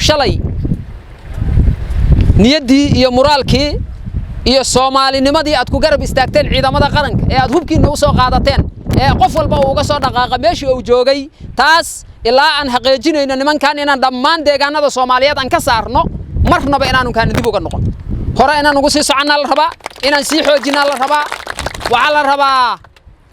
Shalay niyaddii iyo muraalkii iyo Soomaalinimadii aad ku garab istaagteen ciidamada qaranka ee aad hubkiinna u soo qaadateen ee qof walba uu uga soo dhaqaaqa meeshii uu joogay, taas ilaa aan xaqiijinayno nimankan inaan dhammaan deegaanada Soomaaliyeed aan ka saarno, marnaba inaanu kaana dib uga noqon. Hore inaan ugu sii soconnaa la rabaa, inaan sii xoojinaa la rabaa. Waxaa la rabaa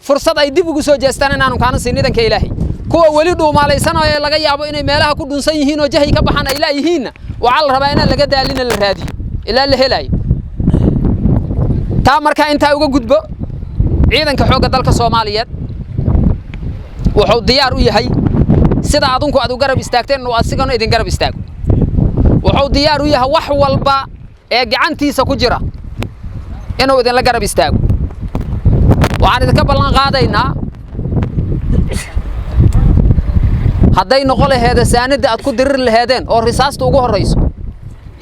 fursad ay dib ugu soo jeestaan inaanu kaana siin idanka Ilaahay. Kuwa weli dhuumaalaysanaayo, laga yaabo inay meelaha ku dhunsan yihiin oo jahay ka baxaan ay laayihiinna, waxaa la rabaa inaan laga daalina, la raadiyo ilaa la helaayo. Taa markaa intaa uga gudbo, ciidanka xoogga dalka Soomaaliyeed wuxuu diyaar u yahay sida adunku aad u garab istaagteen inuu asigana idin garab istaago. Wuxuu diyaar u yahay wax walba ee gacantiisa ku jira inuu idinla garab istaago. Waxaan idinka ballan qaadaynaa, hadday noqo laheeda saanidda aad ku dirir laheedeen oo risaasta ugu horrayso,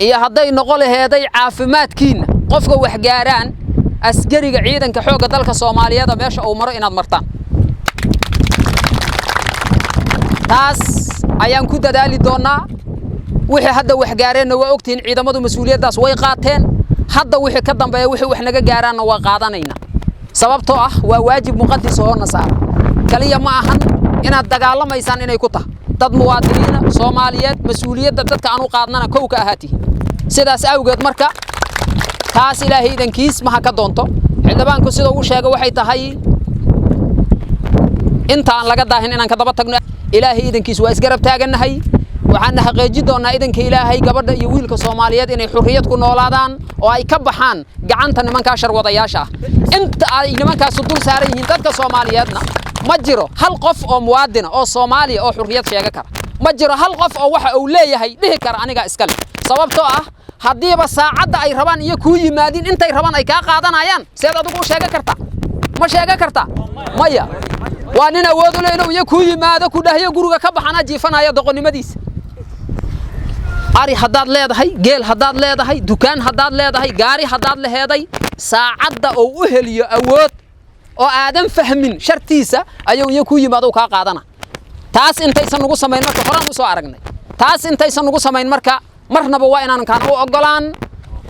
iyo hadday noqo laheeday caafimaadkiinna, qofka wax gaaraan askariga ciidanka xoogga dalka Soomaaliyeed meesha uu maro inaad martaan. Taas ayaan ku dadaali doonnaa. Wixii hadda wax gaareenna waa ogtihiin, ciidamadu mas-uuliyaddaas way qaateen. Hadda wixii ka dambeeya, wixii wax naga gaaraanna waa qaadanaynaa, sababtoo ah waa waajib muqadis oo na saaran. Kaliya ma ahan inaad dagaalamaysaan inay ku tahay dad muwaadiniina Soomaaliyeed, mas-uuliyadda dadka aan u qaadnana kow ka ahaatihiin. Sidaas awgeed marka taas Ilaahay idankiis maha ka doonto. Xildhibaanku sida uu sheegay waxay tahay inta aan laga daahin inaan ka daba tagno. Ilaahay idankiis waa isgarab taagannahay. Waxaana xaqiijin doonnaa idanka Ilaahay gabadha iyo wiilka Soomaaliyeed inay xurriyad ku noolaadaan oo ay ka baxaan gacanta nimankaa sharwadayaasha ah. Inta ay nimankaasu dul saaran yihiin dadka Soomaaliyeedna, ma jiro hal qof oo muwaadina oo Soomaaliya oo xurriyad sheega kara. Ma jiro hal qof oo waxa uu leeyahay dhihi kara anigaa iskale, sababtoo ah haddiiba saacadda ay rabaan iyo kuu yimaadin intay rabaan ay kaa qaadanayaan, seed adigu u sheegan kartaa? Ma sheegan kartaa? Maya. Waa nin awood u leh inuu iyo kuu yimaado, ku dhahyo guriga ka baxana, jiifanaya doqonnimadiisa. Ari haddaad leedahay, geel haddaad leedahay, dukaan haddaad leedahay, gaari haddaad laheeday, saacadda oo u heliyo awood oo aadan fahmin shartiisa ayuu iyo kuu yimaado kaa qaadana. Taas intaysan nugu samayn marka, horaan u soo aragnay, taas intaysan nugu samayn marka, marnaba waa inaanan kaan u oggolaan.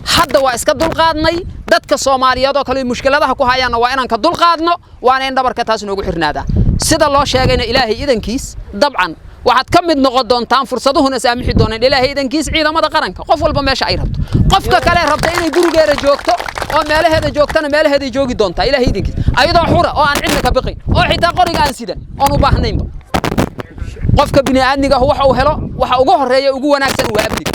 Hadda waa iska dulqaadnay. Dadka Soomaaliyeed oo kale mushkiladaha ku hayaanna waa inaan ka dulqaadno, waana in dhabarka taas noogu xirnaadaa. Sida loo sheegayna, Ilaahay idankiis dabcan waxaad ka mid noqon doontaan, fursaduhuna saamixi doonaan Ilaahay idankiis, ciidamada qaranka qof walba meesha ay rabto. Qofka kale rabta inay gurigeeda joogto oo meelaheeda joogtana, meelaheeday joogi doontaa Ilaahay idankiis, ayadoo xura oo aan cidna ka biqin oo xitaa qoriga aan sidan oon u baahnaynba. Qofka bini'aadmiga ah waxa uu helo waxa ugu horreeya, ugu wanaagsan waa amniga.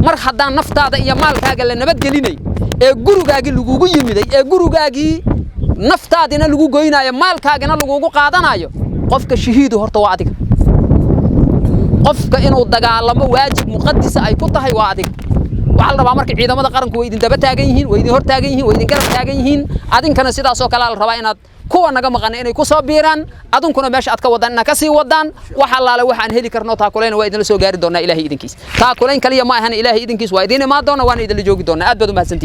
Mar haddaan naftaada iyo maalkaaga la nabadgelinay ee gurigaagii lagugu yimiday ee gurigaagii naftaadina lagu goynaayo, maalkaagina lagugu qaadanayo, qofka shahiidu horta waa adiga. Qofka inuu dagaalamo waajib muqadisa ay ku tahay waa adiga. Waxaa la rabaa marka ciidamada qaranku way idin daba taagan yihiin, way idin hor taagan yihiin, way idin garab taagan yihiin. Adinkana sidaasoo kale la rabaa inaad kuwa naga maqana inay ku soo biiraan, adinkuna meesha aad ka wadaan inaad ka sii wadaan. Wax allaale waxaan heli karno taakulayna waa idinla soo gaari doonaa Ilaahay idinkiis. Taakulayn kaliya ma ahan, Ilaahay idinkiis waa idiin imaan doona, waana idinla joogi doonaa. Aad baad u mahadsantihiin.